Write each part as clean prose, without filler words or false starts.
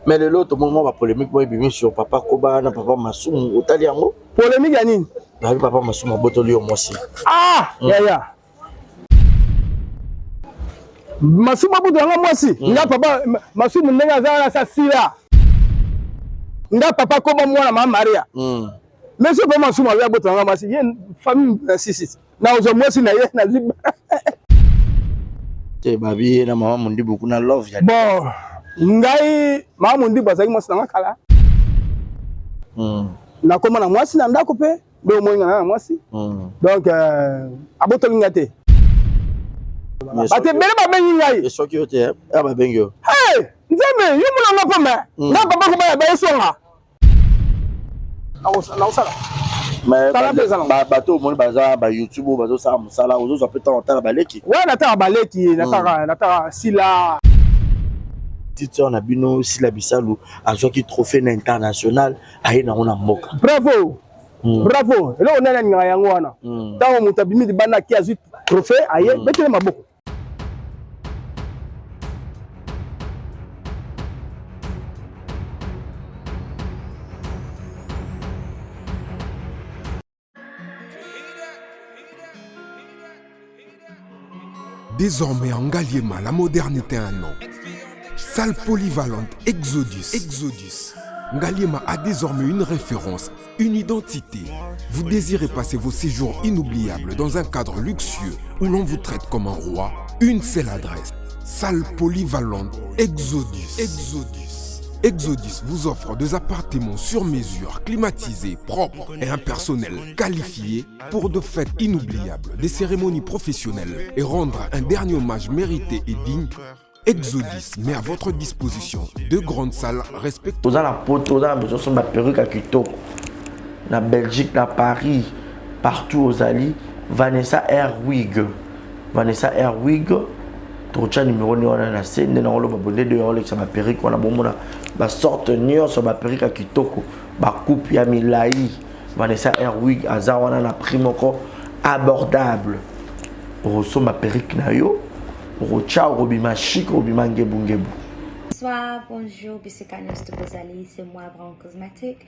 Mais lelo tomoni mwa bapolémique moko ebimi sur papa Koba na papa Masumu, otali yango? Polémique ya nini? Babi papa Masumu abotoli yo mwasi. Ah, yaya. Masumu abotoli nga mwasi. Nga papa Masumu ndenge aza wana sa sila. Nga papa Koba mwana mama Maria. Mais soki papa Masumu aza abotoli nga mwasi, ye famille na sisi. Na ozwa mwasi na ye nazwi. Te babi ye na mama Mondibu kuna love ya. Bon, ngai mama Mondibu azalaki mwasi na nga kala. Nakoma na mwasi na ndako mpe nde omoni nga na mwasi. Donc abotoli nga te. Bato ebele babengi ngai. Soki yo te, babengi yo. Hey, Nzambe, yo mona nga pamba. Nga papa kobaya bayesonga. Nakosala. Mais bato omoni baza ba YouTube oyo bazosala mosala, ozozwa mpe ntango otala baleki? Ouais, natala baleki, natala Sila. Titre na bino Sila Bisalu azwaki trophée na international, aye nango na mboka. Bravo. Bravo. Eloko nani alingaka yango wana. Ntango moto abimi libanda ake azwi trophée, aye betele maboko. Désormais en Ngaliema, la modernité a un nom. Salle polyvalente Exodus. Exodus. Ngaliema a désormais une référence, une identité. Vous désirez passer vos séjours inoubliables dans un cadre luxueux où l'on vous traite comme un roi? Une seule adresse. Salle polyvalente Exodus. Exodus. Exodus vous offre des appartements sur mesure, climatisés, propres et un personnel qualifié pour de fêtes inoubliables, des cérémonies professionnelles et rendre un dernier hommage mérité et digne. Exodus met à votre disposition deux grandes salles respectueuses. Oza na poto, oza na besoin somba perruque ya kitoko. Na Belgique, na Paris, partout ozali, Vanessa Airwig. Vanessa Airwig, totia numéro ni wana na se nde nango loba bonde de olekisa ba perruque wana bomona ba sorte nyonso ba perruque ya kitoko, ba coupe ya milai. Vanessa Airwig aza wana na prix moko abordable. Okosomba perruque na yo, okotia, okobima chic, okobima ngebu ngebu. Bonsoir, bonjour, bisika nyonso bozali, c'est moi Brown Cosmetic.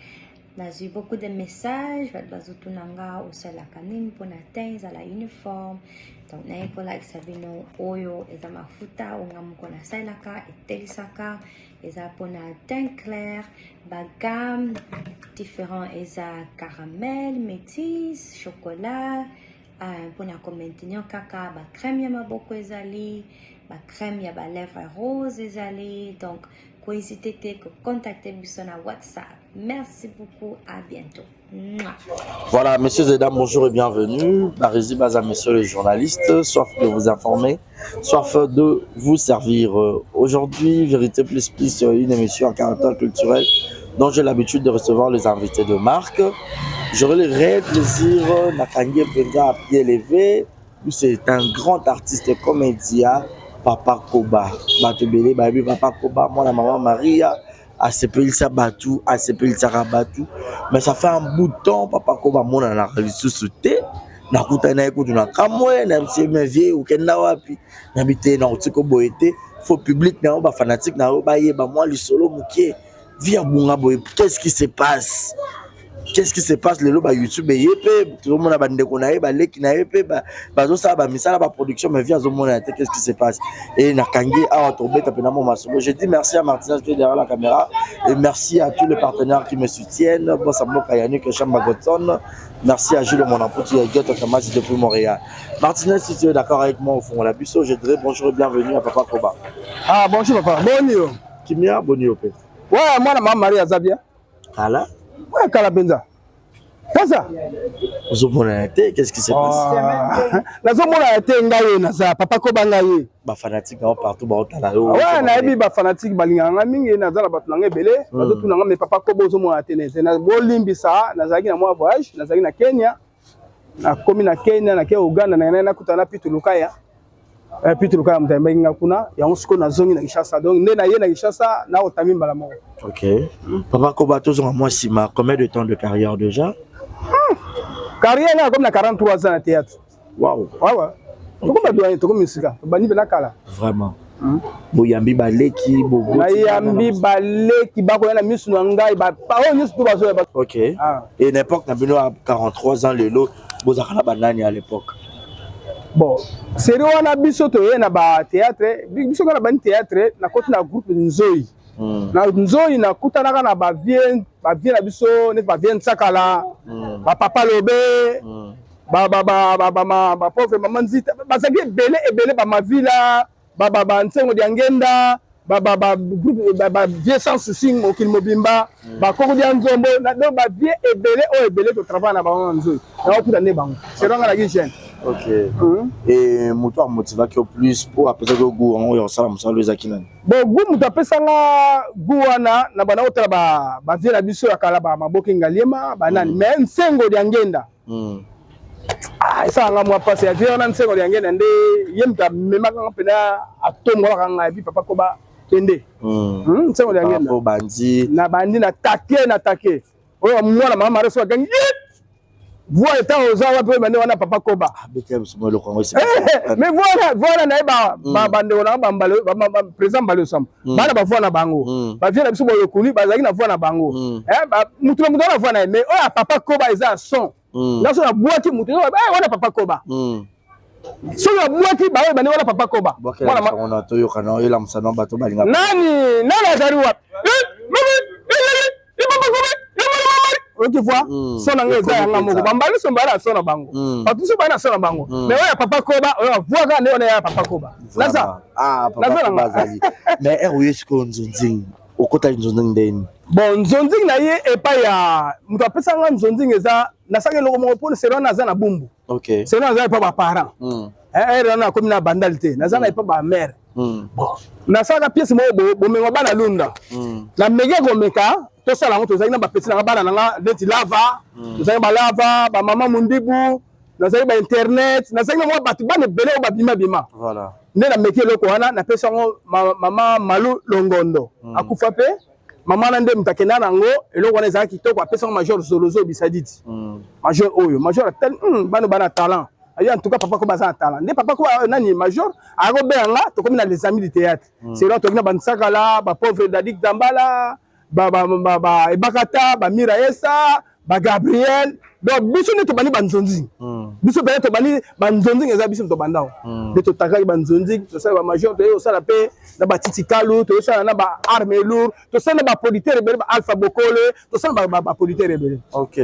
Nazwi beaucoup de messages, bato bazotuna nga osalaka nini mpona teint ezala uniforme. Donc naye kolakisa bino oyo eza mafuta oyo nga moko nasalelaka, etelisaka, eza mpona teint clair, ba gamme différent, eza caramel, métis, chocolat, mpona ko maintenir kaka ba crème ya maboko ezali, ba crème ya ba lèvres rose ezali. Donc ko hésiter te ko contacter biso na WhatsApp. Merci beaucoup, à bientôt. Mouah. Voilà, messieurs et dames, bonjour et bienvenue. Barési Baza, messieurs les journalistes, soif de vous informer, soif de vous servir. Aujourd'hui, Vérité Plus Plus, une émission à caractère culturel dont j'ai l'habitude de recevoir les invités de marque. J'aurai le réel plaisir, Nakangi Mpenza à pied levé. C'est un grand artiste comédien, Papa Koba. Bato ebele bayebi Papa Koba, mwana maman Maria, asepelisa batu, asepelisaka batu. Mais ça fait un bout de temps, Papa Koba amonanaka lisusu te. Nakutani na ye kutu na kamwe, na yebisi ye, mais vieux, okenda wapi? Nayebi te, nakoki koboye te. Faut public na yo, ba fanatique na yo, bayeba mwa lisolo moke. Vie ya bunga boye, qu'est-ce qui se passe? Qu'est-ce qui se passe lelo ba YouTube ye pe tozomona ba ndeko na ye, ba leki na ye pe bazosala ba misala ba production, mais vie azomona te, qu'est-ce qui se passe? Et nakangi awa tobeta pena mo masolo. Je dis merci à Martinez qui est derrière la caméra et merci à tous les partenaires qui me soutiennent. Boss Mboka Yannick Chamba Godson. Merci à Jules Monamputi et Gueto Kamasi depuis Montréal. Martinez, si tu es d'accord avec moi au fond de la biso, je dirais bonjour et bienvenue à Papa Koba. Ah, bonjour papa. Bonjour. Kimia, bonjour. Ouais, moi la maman Marie aza bien. Kala? Ouais, kala benza. Sasa? Ozomona te, qu'est-ce qui se passe? Nazomona te ngai naza Papa Koba ngai. Ba fanatique na partout ba otala yo. Ouais, nayebi ba fanatique balingaka nga mingi, naza na bato na nga ebele, bazotuna nga mais Papa Koba ozomona te nete. Na bolimbisa, nazalaki na mwa voyage, nazalaki na Kenya. Nakomi na Kenya, nake Uganda, na nakutana na Pitu Lukaya. Pitu Lukaya moto ayembaki nga kuna, yango sikoyo nazongi na Kinshasa. Donc nde naye na Kinshasa, na otami mbala moko. Ok. Papa Koba, tozonga mwa nsima, combien de temps de carrière déjà? Carrière nga nakomi na 43 ans na théâtre. Wow. Ouais, ouais. Tokomi ba doyen, tokomi sika. Tobandi mpe na kala. Vraiment. Boyambi baleki? Nayambi baleki, bakoya na miso na ngai, oyo nyonso to bazoya. Ok. Ah. Et na époque na bino ya 43 ans, lelo bozalaka na banani à l'époque? Bon, série wana, biso toye na bathéâtre, biso kaka na bani théâtre. Nakoti na groupe Nzoi. Na Nzoi nakutanaka na bavieux, bavieux na biso neti bavieux Nsakala, bapapa Lobe, bapauvre mama Nzita, bazalaki ebele ebele, bamavila, bansengo diangenda, bagroupe bavieux Sans Souci, mokili mobimba, bakoko dia nzombo. Donc bavieux ebele oyo ebele totravaille na bango na Nzoi, nakokuta nde bango selonga naki jeune. Ok, et moto amotivaki yo plus mpo apesaki yo goût yango ya kosala mosala oyo ezalaki nani? Bon, goût, moto apesanga goût wana, na banda kotala bavieux na biso ya kala, bamaboke Ngaliema, banani, mais Nsengo dia Ngenda esalanga mwa mpasi ya vieux wana. Nsengo dia Ngenda nde ye moto amemaka nga mpena, atombolaka ngai, epi papa Koba kende. Nsengo dia Ngenda. Bandi. Na bandi na take na take oyo mwana mama Mare so agangi voix eta oza wapi oyo bande wana papa Koba. Mais voilà, voilà, nayeba bandeko nanga bambale, président Mbale Osambo, bana bavoix na bango, bavieux na biso boyokuli bazalaki na voix na bango, mutu na mutu wana voix na ye. Mais oyo ya papa Koba eza ya son nga so nabwaki mutu wana papa Koba, soki abwaki baoyo bande wana papa Koba. Toyokana, bato balinga. Nani nani azali wapi? Oyoki voix son na ngai eza yanga moko. Bambali so mbali na son na bango, bato so bali na son na bango, mais oyo ya papa Koba, oyo voix kaka nde wana ya papa Koba. Naza bazali. Mais ere oyo sikoyo Nzonzing, okotaki Nzonzing ndeni? Bon, Nzonzing na ye epai ya moto apesanga Nzonzing, eza nasalaki eloko moko mpona sero wana aza na Bumbu. Sero aza epa baparent, ere wana akomi na Bandali te, naza na epa bamare. Bon, nasalaka pièce moko, Bomengo bana Lunda. Nameki komeka, tosala yango, tozalaki na bapetits nanga, bana nanga neti lava, tozalaki balava, bamama Mondibu, nazalaki bainternet, nazalaki na mwa bato, bana ebele oyo babima bima. Nde nameki eloko wana, napesi yango mama Malu Longondo, akufa mpe mama wana, nde moto akenda na yango. Eloko wana ezalaki kitoko, apesi yango major Zolozo Bisadidi. Major oyo, major atali bana bana talent ayo, en tout cas papa ko baza na talent. Nde papa ko nani, major akobenga nga, tokomi na Les Amis du Théâtre. C'est là tokomi na bansakala, bapauvre Dadik Zambala, ba Ebakata, bamira Esa, bagabriel. Donc biso nde tobandi banzonzi, biso mpenza tobandi banzonzi, eza biso tobanda nde totakaki banzonzi, tosala bamajor, toye kosala mpe na batitikalu, toyosala na baarme lourd, tosala na bapolitere ebele, baalpha Bokole, tosala bapolitere ebele. Ok,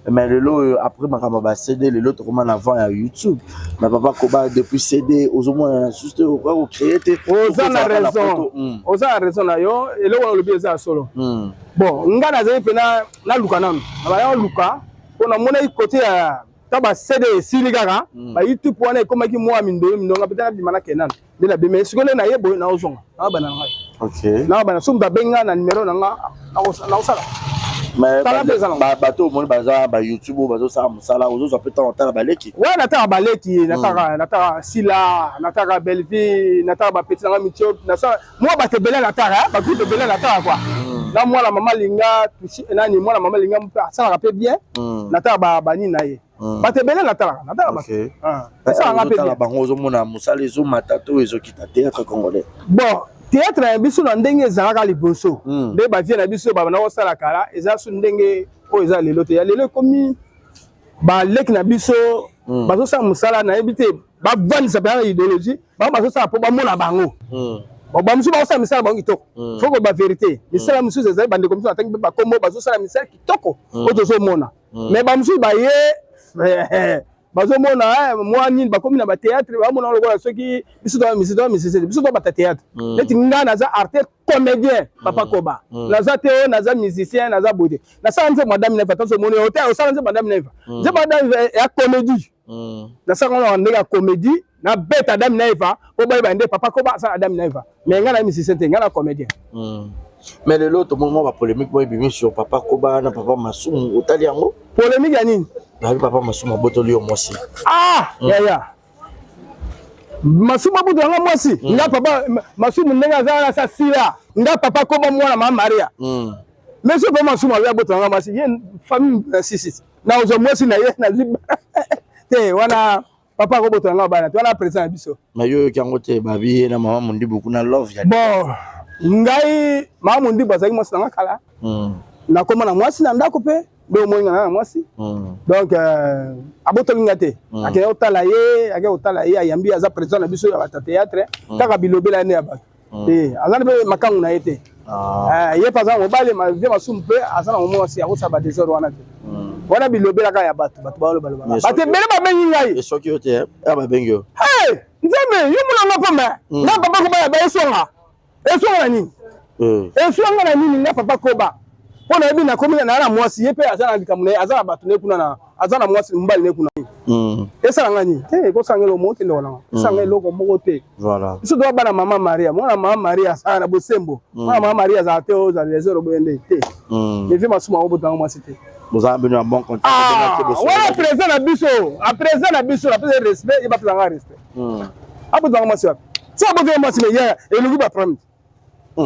mais lelo oyo, après makambo ya baCD, lelo tokoma na vent ya YouTube. Mais papa Koba, depuis CD ozomona na susu te, okoka kocréer te. Oza na raison, oza na raison na yo. Eloko wana olobi eza ya solo. Bon, nga nazali mpena naluka nanu, nabaya oluka mpo namonaki kote ya ta baCD esili kaka, baYouTube wana ekomaki mwa mindolo mindonga mpe nabima, nakende nanu. Nde nabima sikoyo, nde naye boye, naozonga, naobanda na ngai, naobanda. So moto abengi nga na numero na nga, naosala. Bato omoni baza baYouTube oyo bazosala mosala, ozozwa mpe ntango otala baleki? Ouais, nataka baleki, nataka Sila, nataka Bellevie, nataka bapetits nanga Mitio, nasala mwa bato ebele, nataka bagroupe ebele, nataka kua na mwana mama Linga nani, mwana mama Linga mpe asalaka mpe bien, nataka banini na ye, bato ebele natalaka, nataka bato esalanga mpe bien. Bango ozomona mosala ezomata to ezokita, théâtre congolais? Bon, théâtre na biso na ndenge ezalaka liboso, nde bavieux na biso babanda kosala kala, eza so ndenge oyo eza lelo te. Ya lelo ekomi baleki na biso bazosala mosala, nayebi te, bavandisa mpenza na idéologie bango bazosala mpo bamona bango. Bon, bamosusu bazosala misala bango kitoko, faut ko bavérité, misala mosusu ezali, bandeko mosusu natangi mpe bakombo, bazosala misala kitoko oyo tozomona. Mais bamosusu baye bazomona mwa nini, bakomi na bathéâtre, bamona lokola soki biso toa musicien, biso toa bata théâtre. Neti nga naza artiste comédien, papa Koba, naza te oyo naza musicien, naza boye te. Nasala nzembo Madame Neva, tanso omoni oyo te, osala nzembo Madame Neva, nzembo Madame ya comédie, nasala ngo na ndenge ya comédie, nabeta Adam na Eva mpo bayeba nde papa Koba asala Adam na Eva. Mais nga na musicien te, nga na comédien. Mais lelo tomoni mwa bapolémique moko ebimi sur papa Koba na papa Masumu, otali yango? Polémique ya nini? Nayebi papa Masumu abotoli yo mwasi. Ah, yaya Masumu abutu yanga mwasi. Nga papa Masumu ndenge aza wana, sa sila nga papa Koba mwana mama Maria. Mais so papa Masumu abe abota yanga mwasi, ye famille na sisi, nakozwa mwasi na ye, nazwi te wana. Papa akobotela nga bana te, wana président na biso. Mais yo oyoki yango te, babi ye na mama Mondibu kuna love ya. Bon, ngai mama Mondibu azalaki mwasi na nga kala. Nakoma na mwasi na ndako mpe nde omoni nga na mwasi. Donc abotoli nga te. Akende kotala ye, akende kotala ye, ayambi, aza président na biso ya bato ya théâtre. Kaka bilobela nde ya bato. Te, aza mpe makangu na ye te. Ye mpe aza na mobali, vieux Masumu mpe aza na mwasi, akosala badésordre wana te. Wana bilobelaka ya bato, bato balobaloba. Bato ebele babengi ngai. Soki yo te, ya babengi yo. Nzambe, yo monanga mpo me nga papa Koba baesonga esonga na nini? Esonga na nini? Nga papa Koba, mpo nayebi nakomi naa na mwasi, ye mpe aza na likambo na ye, aza na bato na ye kuna, na aza na mwasi, mobali na ye kuna. Esala nga nini? Te, ekosala nga eloko moko te, ndeko nanga, esala nga eloko moko te. Biso toza bana mama Maria. Mwana mama Maria azala na bosembo. Mwana mama Maria azala te ozala lesor boye nde te. Mais vieux Masumu akobotanga mwasi te. Bozala bino na bon contact? Wana président na biso, président na biso, napesa respect, ye bapesanga respect. Abotanga mwasi wapi? So abotanga mwasi, mais ye eluki baproblème te,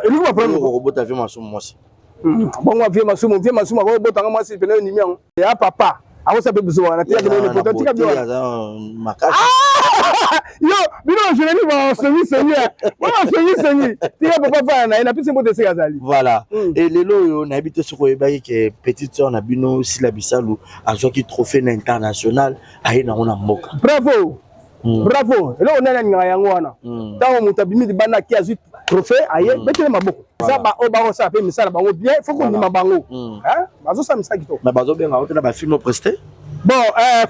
eluki baproblème. Okobota vieux Masumu mwasi? Bongo vieux Masumu, vieux Masumu akobotanga mwasi pene oyo nimi yango ya papa akosa mpe biso wana. Tika bino poto, tika bino wana. Yo bino bajournaliste basengi sengi, basengi sengi, tika papa faya na ye, napesi mbote esika azali. Voilà. E lelo oyo nayebi te soki oyebaki ke petite sœur na bino Sila Bisalu azwaki trophée na international, aye nango na mboka. Bravo, bravo! Eloko nani alingaka yango wana. Ntango moto abimi libanda, ake azwi trophée, aye, betele maboko. Eza baoyo bakosala mpe misala bango bien, faut kondima bango bazosala misala kitoko. Mais bazobenga yo te na bafilm opreste? Bon,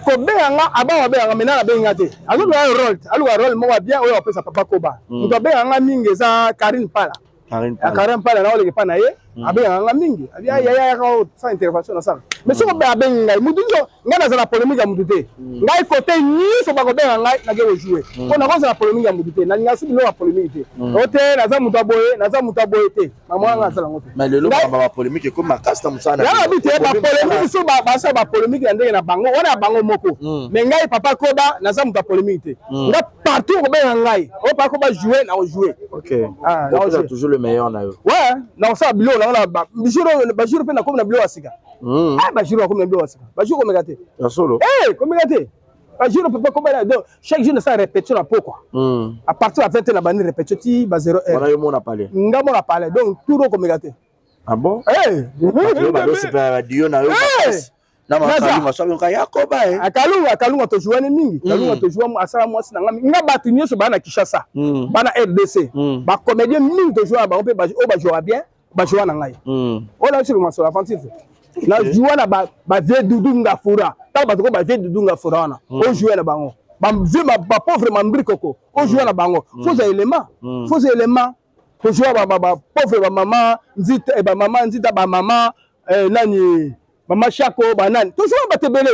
kobenga nga, aba babenga nga, maintenant nabengi nga te. Azoluka rôle, aluka rôle moko ya bien oyo apesa papa Koba. Moto abenga nga mingi eza Karine Pala. Karine Pala, na oleka epa na ye, abengaka nga mingi, yaya, yaka sans intervention nasala. Mais soki abengi ngai mutu nyonso, ngai nazala polémique ya mutu te. Ngai kote nyonso bakobenga ngai, nake kojouer, mpo nakozala polémique ya mutu te. Nalinga su biloko ya polémique te. O te, naza moto ya boye, naza moto ya boye te. Mama nga asala yango te. Mais lelo bapolémique ekomi makasi na mosala. Yanga bi te, bapolémique so basala bapolémique na ndenge na bango wana ya bango moko. Mais ngai papa Koba naza moto ya polémique te. Nga partout kobenga ngai oyo papa Koba jouer, na kojouer. Ok, toujours le meilleur na yo. Ouais, nakosala biloko nango na bajour mpe nakomi na biloko ya sika. Bajour nakomi na biloko ya sika, bajour komeka te. Ya solo? Komeka te, bajour papa Koba. Donc chaque jour nasala répétition na pokwa, à partir ya 20 na bandi répétition ti ba 0 heure. Wana yo mona pale? Nga mona pale, donc tour oyo komeka te. Ah bon? Badosepela badio na yo na makalunga, so ayoka Yakoba e. Kalunga, Kalunga tojuani mingi. Kalunga tojua, asala mwasi na nga. Nga bato nyonso baa na Kinshasa, bana RDC, bacomédien mingi tojua na bango mpe oyo bajouaka bien, bajouaka na ngai. Oyo na biso masolo aventure, najua na bavieux Dudu Ngafura. Ntango bato ko bavieux Dudu Ngafura wana, ojoue na bango, bavieux bapauvre Mambri Koko, ojoue na bango, foza élément, foza élément. Tojua bapauvre, bamama Nzita, bamama Nzita, bamama nani, mama Shako, banani, tozwa bato ebele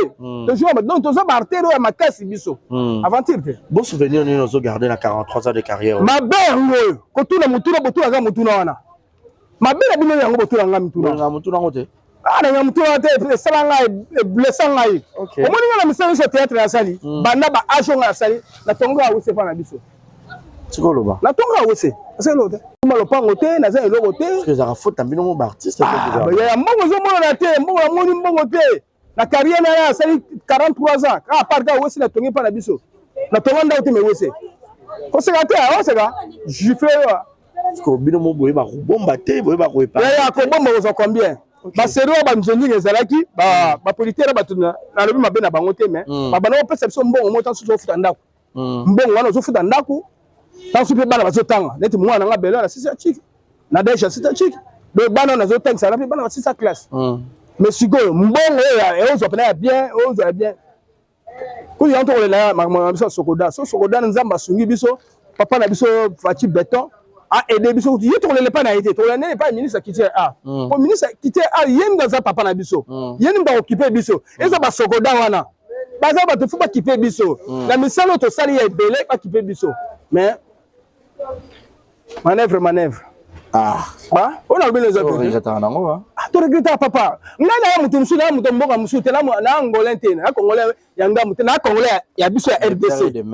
tozwa. Donc toza baartere oyo ya makasi, biso aventure te. Bon souvenir nini ozogarde na 43 ans de carrière? Mabe yango oyo kotuna motuna, botunaka motuna wana mabe na bino yango, botuna nga mituna. Motuna yango te. Nanga motuna wana te, esala ngai, eblessa ngai. Omoni ngai na misala nyonso ya théâtre nasali, banda ba age oyo ngai nasali, natongo awese mpa na biso. Sikoloba. Natongo awese, asa eloko te, ma lopango te, naza eloko te. Ezalaka faute na bino mo baartiste? Ya mbongo ezomonana te, mbongo namoni mbongo te na carrière na ye. Asali 43 ans kaka part kaka wese natongi mpa na biso, natonga ndako te. Mais wese koseka te, oseka gifle yo. Siko bino mo boyeba kobomba te, boyeba koépargne? Ya kobomba kozwa combien? Basérie oyo banzondinga ezalaki, bapolitere, bato nalobi mabe na bango te, mais babanda kopesa biso mbongo moko, ntanso ozofuta ndako, mbongo wana ozofuta ndako, ntanso mpe bana bazotanga. Neti mwana nanga belo na sisa chiki na desha sisa chiki, donc bana oyo nazotangisa na mpe bana basisa classe. Mais sikoyo mbongo oyo ozwa mpena ya bien, ozwa ya bien kutu yango tokolela makambo na biso ya Sokoda. So Sokoda, Nzambe asungi biso, papa na biso Fatshi Béton aide biso kutu ye, tokolela epai na ye te, tokolela ndenge epai ministre ya culture art, po ministre ya culture art ye nde aza papa na biso, ye nde bakokipe biso. Eza basokoda wana baza bato, faut bakipe biso na misala oyo tosali ya ebele, bakipe biso. Mais manœuvre, manœuvre. Oyo nalobi eza nango. Toregretaka papa. Ngai naya moto mosusu, naya moto mboka mosusu te, na Angolais te, na Congolais ya ngambu te, na Congolais ya biso ya RDC.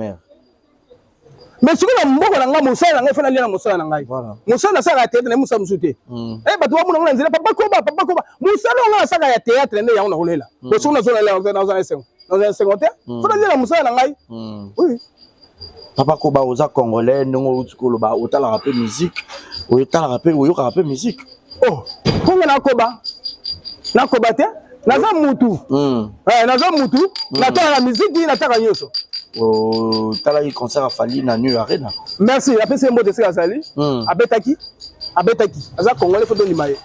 Mais sikoyo na mboka na ngai, mosala na ngai, faut nalia na mosala na ngai. Mosala nasalaka ya théâtre, na mosala mosusu te. Bato bamona ngo na nzela: "Papa Koba, papa Koba." Mosala oyo ngai nasalaka ya théâtre nde yango nakolela. Soki nazolela, naza na esengo. Nazala esengo te, faut naliela mosala na ngai. Oui. Papa Koba, oza Congolais, ndenge outi koloba, otalaka mpe musique, otalaka mpe, oyokaka mpe musique? Oh, mponga nakoba, nakoba te, naza mutu. Naza mutu, natalaka miziki, nataka nyonso. Otalaki concert afali na New Arena? Merci, apesi ye mbote esika azali. Abetaki, abetaki, aza Congolais, faut tondima ye.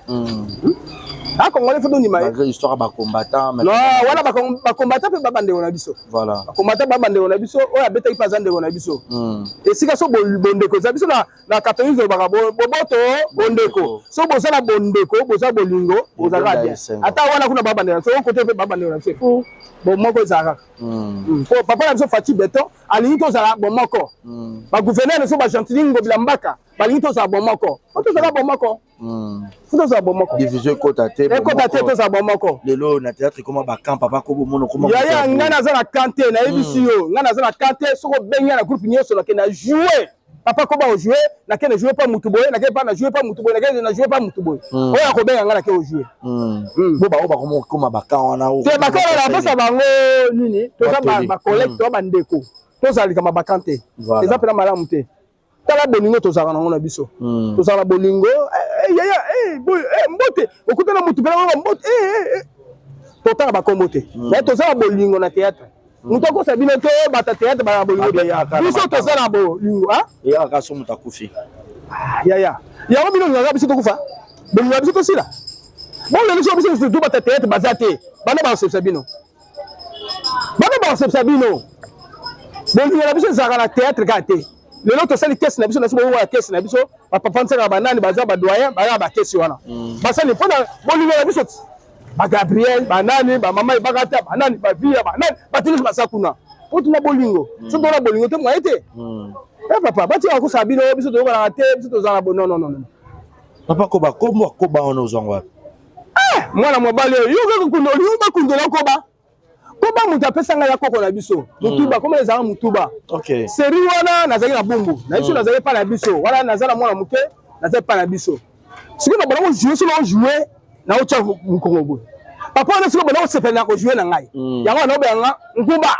A Congolais, faut tondima ye. Malgré histoire ya bacombattant? Non, wana bacombattant mpe babandeko na biso. Bacombattant babandeko na biso, oyo abetaki mpe aza ndeko na biso. Esika so bondeko eza, biso na catholique tolobaka boboto, bondeko. So boza na bondeko, boza bolingo, bozalaka bien. Ata wana kuna babandeko na biso, oyo kote mpe babandeko na biso, faut bomoko ezala kaka. Po papa na biso Fatshi Béton alingi tozala bomoko. Bagouverneur na biso, baGentiny Ngobila Mbaka, balingi tozala bomoko. Faut tozala bomoko, faut tozala bomoko. Division ekota te. Ekota te, tozala bomoko. Lelo na théâtre ekoma bacamp, papa Koba, omona okoma? Yaya, ngai naza na camp te, nayebisi yo, ngai naza na camp te. Soki obengi ngai na groupe nyonso, nakende na joue. Papa Koba ojoue, nakende joue pa mutu boye, nakende pa na joue pa mutu boye, nakende na joue pa mutu boye. Oyo akobenga ngai, nake ojoue. Bo bango bakoma bacamp wana? Te, bacamp wana napesa bango nini? Toza bacollègue, toza bandeko, tozala likambo ya bacamp te, eza mpena malamu te. Tala bolingo tozalaka nango na biso, tozala na bolingo. Yaya, mbote, okutana motu mpena oyo mbote, totala bakombo te, mais toza na bolingo na théâtre. Moto akosa bino te, bata théâtre bala na bolingo te. Biso toza na bolingo. Eyaka so moto akufi. Yaya, yango bino olingaka biso tokufa, bolingaka biso tosila. Bolelo so biso surtout bata théâtre baza te, bana bakosepisa bino, bana bakosepisa bino. Bolingo na biso ezalaka na théâtre kaka te. Lelo tosali caisse na biso, na biso boyokaka caisse na biso, bapapa ntiaka, banani baza badoyen, bayaka bacaisse wana, basali mpona bolingo na biso ti bagabriel, banani, bamama ebaka te, banani bavia, banani bato nyonso baza kuna po tuna bolingo. So tona bolingo te, moye te. E papa, batikaka kosala bino, biso toyokanaka te, biso tozala bo, non, non, non. Papa Koba, kombo akoba wana ozwango wapi? Mwana mobali oyo, yo kaka kunda, olingi bakundela Koba. Koba, moto apesa ngai ya koko na biso Motuba, komona ezalaka Motuba. Série wana nazalaki na Bumbu na biso, nazalaki epai na biso wana, naza na mwana moke, naza epai na biso. Sikoyo na banda kojoue, so naojoue, naotya mokongo boye, papa wana sikoyo banda kosepela na kojoue na ngai. Yango wana obenganga Nkuba.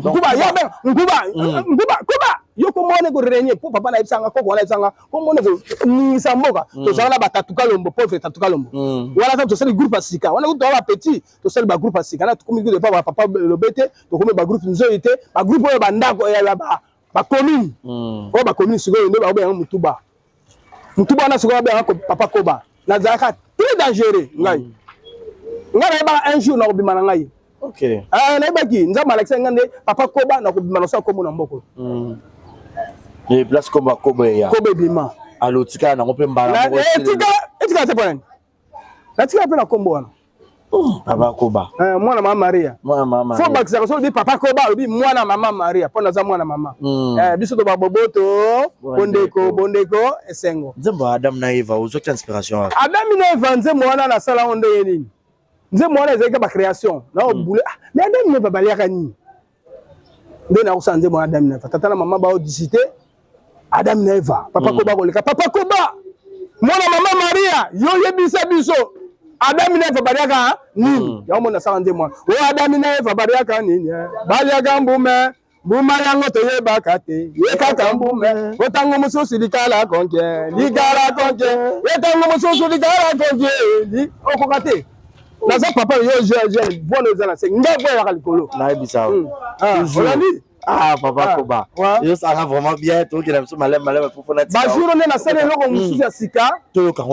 Nkuba, ya benga Nkuba, Nkuba, Koba, yo komona korenie po papa nayebisanga, koko wana ayebisanga komona koningisa mboka. Tozala na batatu Kalombo, pauvre Tatu Kalombo wana. Kaka tosali groupe ya sika wana, kutu bapetit, tosali bagroupe ya sika na tokomi kutu epa bapapa lobe te, tokomi bagroupe nzoi te, bagroupe oyo bandako ya bacommune, oyo bacommune sikoyo nde bakobenga Motuba. Motuba wana sikoyo babengaka papa Koba. Nazalaka très dangereux ngai. Ngai nayebaka un jour nakobima na ngai. Nayebaki Nzambe alakisa ngai nde papa Koba nakobima, nasala kombo na mboko. Place kombo Koba eya? Koba ebima. Alo tikala nango mpe mbala moko? Etikala te, mpo nani natikala mpe na kombo wana. Papa Koba. Mwana mama Maria. Mwana mama. Faut bakisaka, so olobi papa Koba, olobi mwana mama Maria, mpo naza mwana mama. Biso to baboboto, bondeko, bondeko esengo. Nzembo ya Adam na Eva, ozwaki inspiration wapi? Adam na Eva, nzembo wana nasala ngo ndenge nini? Nzembo wana ezalaki bacréation na obule. Mais Adam na Eva baliaka nini? Nde nakosala nzembo wana, Adam na Eva, tata na mama baodisite Adam na Eva. Papa Koba koleka, papa Koba, mwana mama Maria, yo yebisa biso Adam na Eva baliaka nini? Yango mona nasala nzembo wana o Adam na Eva baliaka nini? Baliaka mbume, mbuma yango toyebaka te, ye kaka mbume. Otango mosusu likala konke, likala konke, ye tango mosusu likala konke, okoka te. Naza papa yo jeune, voix eza na se, ngai voix eyaka likolo. Nayebisa. Olandi? Ah, papa Koba, ezosala vraiment bien, tokokenda biso maleme maleme pofona. Bajour nde nasali eloko mosusu ya sika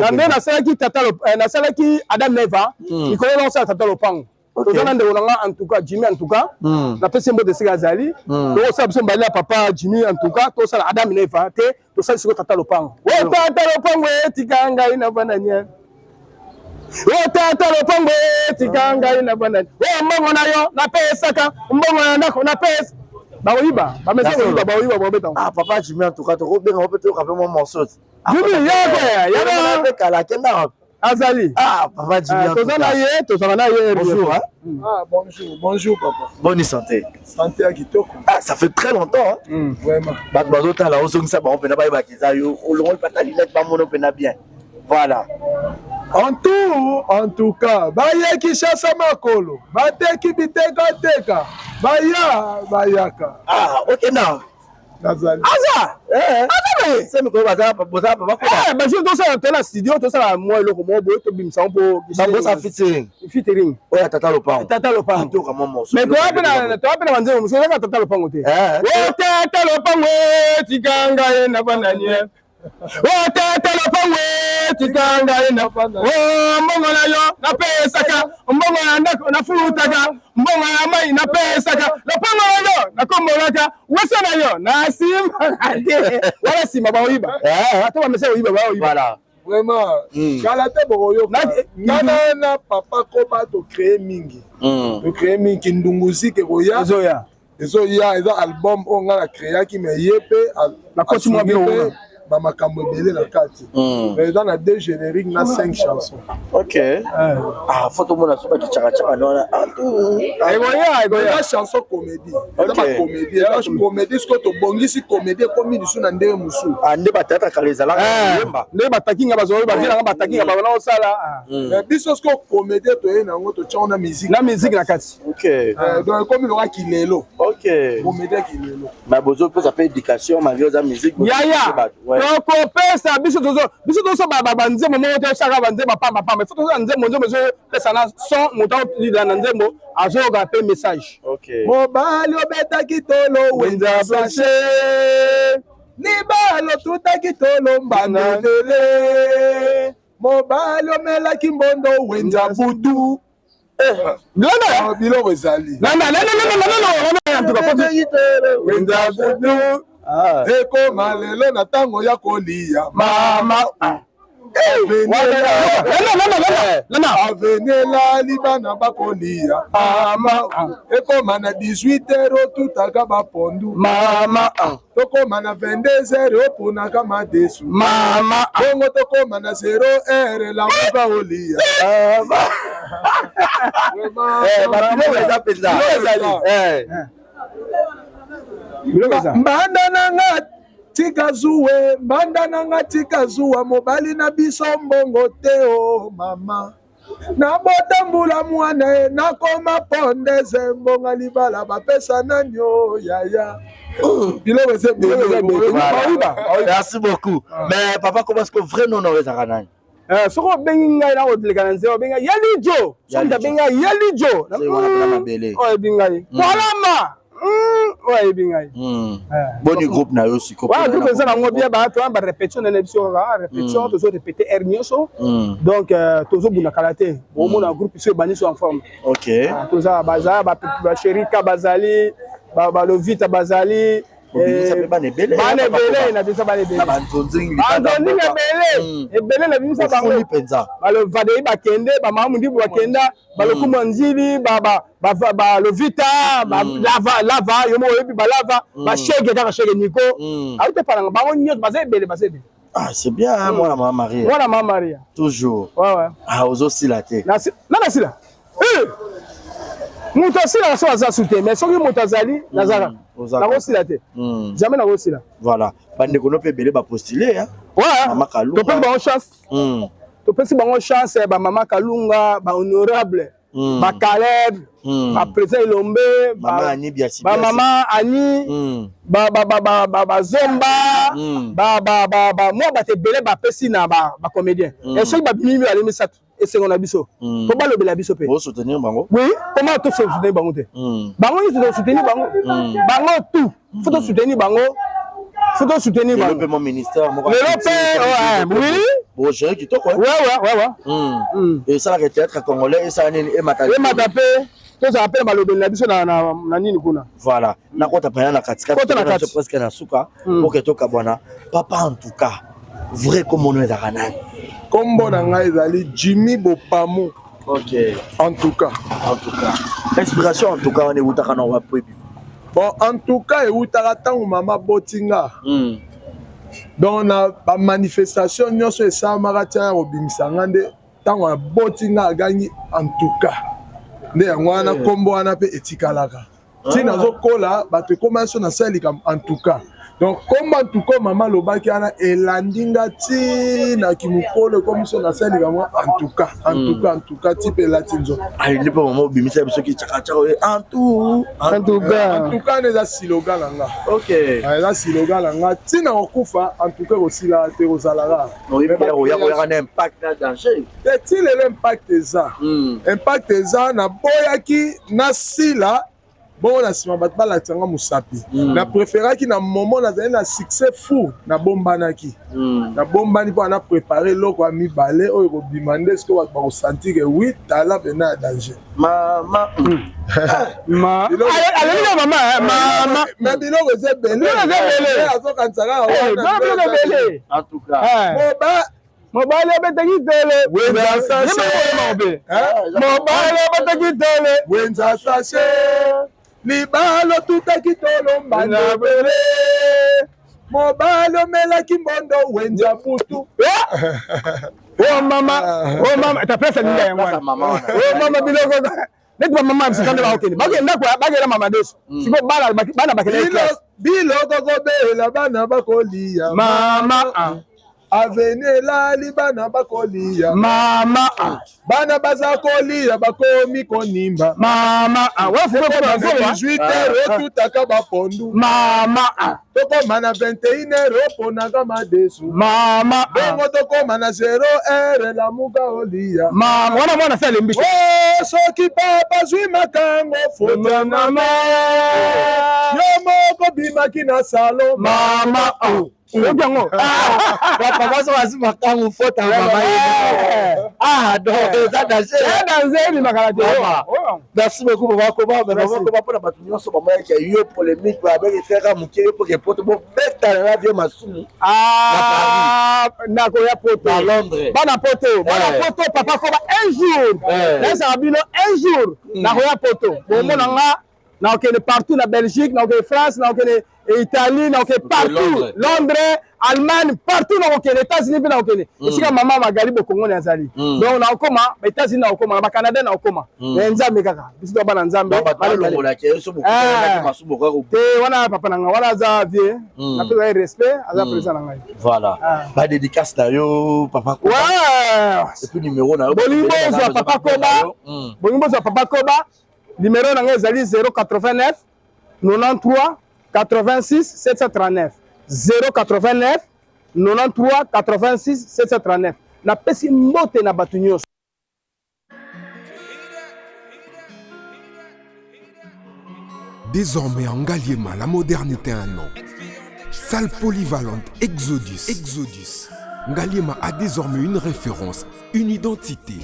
na nde nasalaki tata, nasalaki Adam na Eva, likolo naosala tata lopango. Toza na ndeko na nga, en tout cas Jimmy, en tout cas napesi mbote esika azali. Tokosala biso mbali ya papa Jimmy, en tout cas tosala Adam na Eva te, tosali sikoyo tata lopango. O tata lopango, etika ngai navanda nie. O tata lopango, etika ngai navanda. O mbongo na yo napesaka, mbongo ya ndako napesa, bakoyiba, bamesa koyiba, bakoyiba, bakobeta. Ah, papa Jimmy, en tout cas tokobenga mpe toyoka mpe mwa morceau. Jimmy yako yako kala akenda. Azali. Ah, papa Jimmy. Toza na ye, tozala na ye. Bonjour, hein? Ah, bonjour, bonjour papa. Bonne santé? Santé ya kitoko. Ah, ça fait très longtemps, hein? Vraiment. Bato bazotala, ozongisa bango mpena, bayebaka eza yo. Olongoli pata lunette, bamono mpena bien. Voilà. En tout cas, baye Kinshasa makolo, bateki bitekateka, baya bayaka. Ah, okenda. Nazali. Aza. Aza se mikolo baza boza papa Koba. Bajour tosala to na studio, tosala mwa eloko moko boye, tobimisa ngo mpo Bambosa featuring. Featuring. Oyo ya Tata Lopango. Tata Lopango. Toka mwa morceau. Mais toya mpe na banzembo mosusu, ezaka Tata Lopango te. O Tata Lopango, tika ngai navanda nye. O Tata Lopango, tika ngai na o mbongo na yo napesaka, mbongo ya ndako nafutaka, mbongo ya mai napesaka, lopango na yo nakombolaka, wese na yo na nsima te wana nsima baoyiba. Ata bamesa koyiba, baoyiba. Voilà. Vraiment, kala te bokoyoka. Nga na papa Koba tocréer mingi. Tocréer mingi, Ndunguzike koya. Ezoya. Ezoya, eza album oyo nga na créaki, mais ye mpe Nakoti mwa asungi biloko mpe wana. Bamakambo ebele na kati. Mais eza na deux génériques na cinq chansons. Ok, ah, faut tomona so bakicakacaka wana. Ekoya, ekoya. Eza chanson comédie, eza bacomédie, eza comédie. Soki tobongisi comédie, ekomi lisu na ndenge mosusu. Ah, nde bathéâtre kala ezalaka yemba. Nde batakinga bazwa bavielanga, batakinga babana kosala. Mais biso sikoyo comédie toye na yango, totiango na musique. Na musique na kati. Donc ekomi loka kilelo. Comédie ya kilelo. Mais bozopesa mpe éducation malgré oza musique. Yaya, tokopesa biso tozo biso tozo banzembo moko te, osaka banzembo pambapamba. Ifo toza nzembo, nzembo ezopesa na son, moto aolila na nzembo azoyoka mpe message. Mobali obetaki tolo wenza plancher, libala otutaki tolo mbanda ebele, mobali omelaki mbondo wenza butu. Landa. Ah, biloko ezali. Landa, landa, landa, landa, landa, en tout cas. Wenza butu ekoma lelo na ntango ya kolia. Mama. Landa, landa, landa, landa. Aveni elali, bana bakolia. Mama. Ekoma na 18 heures, otutaka bapondu. Mama. Tokoma na 22 heures, oponaka madesu. Mama. Bongo tokoma na 0 heure, lamuka olia. Babiloko eza mpenza. Biloko eza. Mbanda na nga tika zuwe, mbanda na nga tika zuwa, mobali na biso mbongo te o mama, nabota mbula mwana ye, nakoma pondeze, mbonga libala bapesa nani o yaya. Biloko eza ebele. Baoyiba. Merci beaucoup. Mais papa Koba, ce que vrai nom na ezalaka nani? Soki obengi ngai na koleka na nzela, obengi ngai Yalijo. Soki moto abengi ngai Yalijo, Se wana mpena mabele. Oyo ayebi ngai Kwalama, oyo ayebi ngai. Boni groupe na yo sikoyo? Wana groupe eza nango bien, bato wana barépétition nene biso kaka répétition, tozo répéter heure nyonso. Donc tozobunda kala te, omona groupe so ebandi so en forme. Toza baza basherika, bazali balovita, bazali. Obimisa mpe bana ebele. Bana ebele, na bisa bana ebele. Na banzonzingi. Banzonzingi ebele ebele, na bimisa bango. Ofuli mpenza. Balovadei bakende, bamama mundibu bakenda, balokumu nzili, balovita, lava lava, yo moko oyebi balava, bashege kaka shege niko auti epalanga, bango nyonso baza ebele, baza ebele. Ah, c'est bien, hein, mwana mama Maria. Mwana mama Maria. Toujours. Ouais. Ah, ozosila te. Na nasila. Moto asilaka so aza su te, mais soki moto azali, nazala. Ozalaka. Nakosila te. Jamais nakosila. Voilà. Bandeko no mpe ebele bapostule, hein? Ouais. Mama Kalunga. Topesi bango chance. Topesi bango chance, bamama Kalunga, bahonorable, bakaleb, baprésident Elombe, Mama Ani Biasi. Bamama Ani, bazomba, mwa bato ebele bapesi na bacomédien. Soki babimi mibale misato, esengo na biso po balobela biso mpe. Osoutenir bango. Oui, comment tosoutenir bango te? Bango nyonso tosoutenir bango, bango tout faut tosoutenir bango, faut tosoutenir Lelo bango. mpe mo ministère moko. Lelo mpe, oui. Bogérer kitoko. Ouais. Esalaka théâtre congolais esala nini, emata. Emata mpe, tozala mpe na balobeli na biso na nini kuna. Voilà, nakota mpena na katikati. Kota na kati. Presque na suka po ke tokabwana. Papa, en tout cas, vrai kombono ezalaka nani? Nkombo na ngai ezali Jimmy Bopamu. En tout cas. En tout cas, inspiration en tout cas wana ewutaka na wapo ebi? Bon, en tout cas ewutaka ntango mama botinga. Donc na bamanifestation nyonso esalamaka tia ya kobimisa nga, nde ntango aboti nga agangi "en tout cas", nde yango wana nkombo wana mpe etikalaka. Ntina azokola, bato ekóma so nasala likambo, en tout cas. Donc kombo antuka mama alobaki wana elandi nga ti na kimokolo ekomi so nasalika mwa antuka antuka antuka ti mpe elati nzoto. Alindi mpo mama obimisa biso ki chakachaka oye antu antuka antuka wana eza slogan na nga. Ok. Eza slogan na nga ti na kokufa antuka ekosila te, ekozalaka. Oyebi na impact na danger te ti lelo impact eza. Impact eza, naboyaki nasila bongo na nsima bato balakisa nga mosapi. Na préféraki na moment nazali na succès fou, nabombanaki. Nabombani mpo na préparé eloko ya mibale oyo ekobima nde sikoyo bato bakosentir ke oui, tala mpena ya danger. Mama. Ma aleli na mama mama. Mais biloko eza ebele. Biloko eza ebele. Azokanisa kaka wana. Biloko ebele. En tout cas. Moba mobali abetaki tele. Wenza sachet. Mobali abetaki tele. Wenza sachet. Libala otutaki tolo mbandebele. Mobali omelaki mbondo wenza butu. Oh mama, oh mama, ta place alinga yango wana. Oh mama, biloko neti bamama bisika nde bakokende, bakokende ndako, bakenda mama deso siko bana bana bakende classe. Biloko kobela bana bakolia. Mama. Aveni elali bana bakolia. Mama. Bana baza kolia bakomi konimba. Mama. Wa 18 heures otutaka bapondu. Mama. Tokoma na 21 heures oponaka madesu. Mama. Bongo tokoma na 0 heure lamuka olia. Mama wana mwana se alembi. Oh soki papa zwi makango fota mama. Yo moko bimaki na salon. Mama. Oyoki yango. Papa so azwi makango fota mama ye. Ah donc eza danger. Eza danger ebimaka te. Merci beaucoup papa Koba. Mais papa Koba, mpona bato nyonso bamonaki yo polémique babeki etikaka moke yo mpoke poto bobetana na vie masumu. Nakoya poto. Na Londres. Bana poto, bana poto, papa Koba un jour. Nayesaka bino un jour nakoya poto. Bomona nga nakokende partout na Belgique, nakokende France, nakokende Italie, nakokende partout. Londres, Allemagne, partout nakokende, États-Unis mpe nakokende. Esika mama Magali Bokongoni azali. Donc nakokoma ba États-Unis, nakokoma na ba Canada, nakokoma. Mais Nzambe kaka, biso to bana Nzambe. Te wana papa na nga, wana aza vie. Napesa ye respect, aza président na ngai. Voilà. Ba dédicace na yo papa Koba. Ouais. Et puis numéro na yo. Bolingo bozwa papa Koba. Bolingo bozwa papa Koba. Numéro na ngai ezali 089 93 86 739. 089 93 86 739. Napesi mbote na bato nyonso. Désormais en Ngaliema, la modernité a un nom. Salle polyvalente Exodus. Exodus. Ngaliema a désormais une référence, une identité.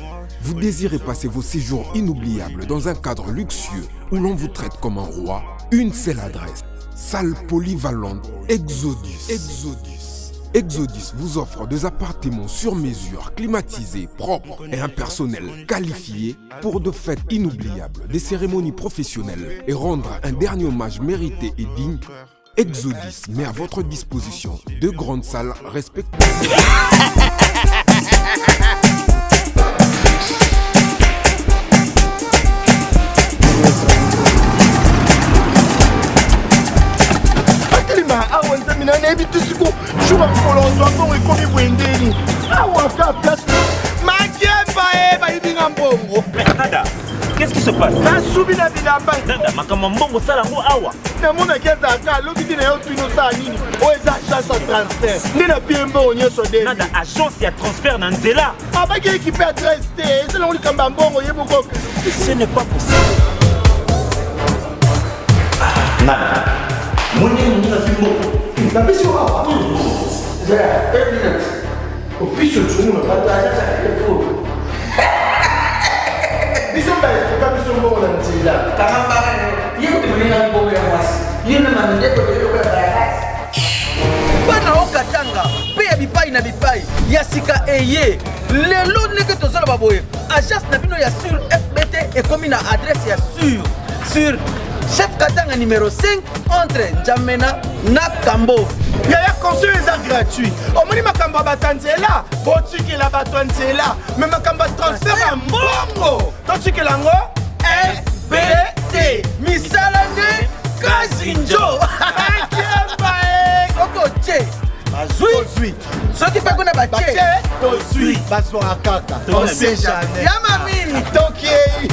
Vous désirez passer vos séjours inoubliables dans un cadre luxueux où l'on vous traite comme un roi? Une seule adresse. Salle polyvalente Exodus. Exodus. Exodus vous offre des appartements sur mesure, climatisés, propres et un personnel qualifié pour de fêtes inoubliables, des cérémonies professionnelles et rendre un dernier hommage mérité et digne. Exodus met à votre disposition deux grandes salles respectueuses. Atelema awa, nzambe na nayebi te siko jour ya mokolo ozwa mbongo ekomi boye ndeni awa ka place makemba e bayibi nga mbongo. Nada, qu'est-ce qui se passe? Nasubi na bilamba. Nada, makambo ya mbongo osala yango awa. Namonaki ezalaka alobi te na yo tuni osala nini oyo eza agence ya transfert nde napie mbongo nyonso de. Nada, agence ya transfert na nzela? Abaki ekipe adresse te, eza nango likambo ya mbongo ye moko. Ce n'est pas possible. Nada, moni moninga azwi mbongo. Napesi yo awa opiso tunguna bato agence ya efo biso baestoka biso mbongo na nzela. Kanga mbanga yo, ye kutu moninga mbongo ya mwasi yo na mamindeko eloko ya bayakasi. Bana okatanga mpe ya bipai na bipai ya sika eye lelo ndenge tozoloba boye, agence na bino ya sur FBT ekomi na adresse ya sur chef Katanga numéro 5 entre N'Djamena na Kambo. Yaya, conseil eza gratuit. Omoni makambo ya bato ya nzela, botikela bato ya nzela, me makambo ya transfert ya mbongo totikela yango FBT. Misala nde kazinjo. Akemba e. mpe kuna batie tozwi bazwaka kaka on sait jamais ya mami tokiei.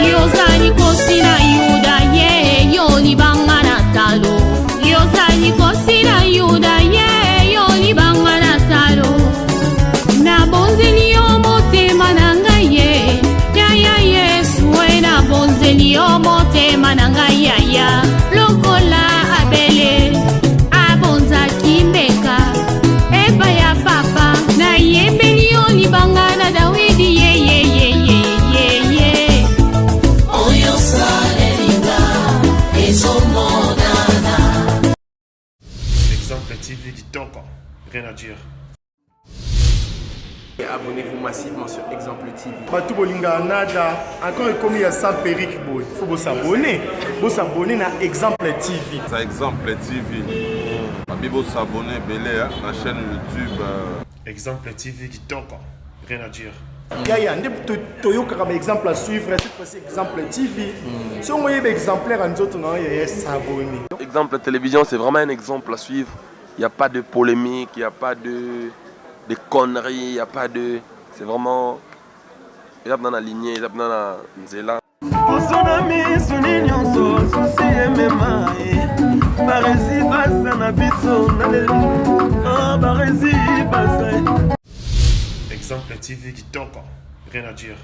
Yozali kosi na Yuda ye, yo libanga na talo. Yozali kosi na Yuda ye, yo libanga na talo. Nabonzeli yo motema na ngai ye, yaya Yesu e, nabonzeli yo motema na ngai yaya. Lokola Abele abonzaki mbeka epai ya papa, nayembeli yo libanga na Dawidi ye ye ye ye ye ye. Oyo salelinga ezomonana. Exemple TV kitoko, rien à dire. Abonnez-vous massivement sur Exemple TV. Bato bolingaka nada encore ekomi ya sans perruque boye faut bosabone bosabone na Exemple TV. Ça Exemple TV. Babi bosabone ebele hein, na chaîne YouTube. Exemple TV kitoko, rien à dire. Yaya nde toyokaka ba exemple à suivre, cette fois-ci Exemple TV. Soki oyeba exemplaire ya nzoto na yo yaya, s'abonner. Exemple télévision, c'est vraiment un exemple à suivre. Il n'y a pas de polémique, il n'y a pas de conneries, il n'y a pas de. C'est vraiment. Eza na lignée, eza na nzela. Poso na miso ni nyonso susi emema ye baresi baza na biso na lelo baresi baza. Exemple TV kitoko, rien à dire.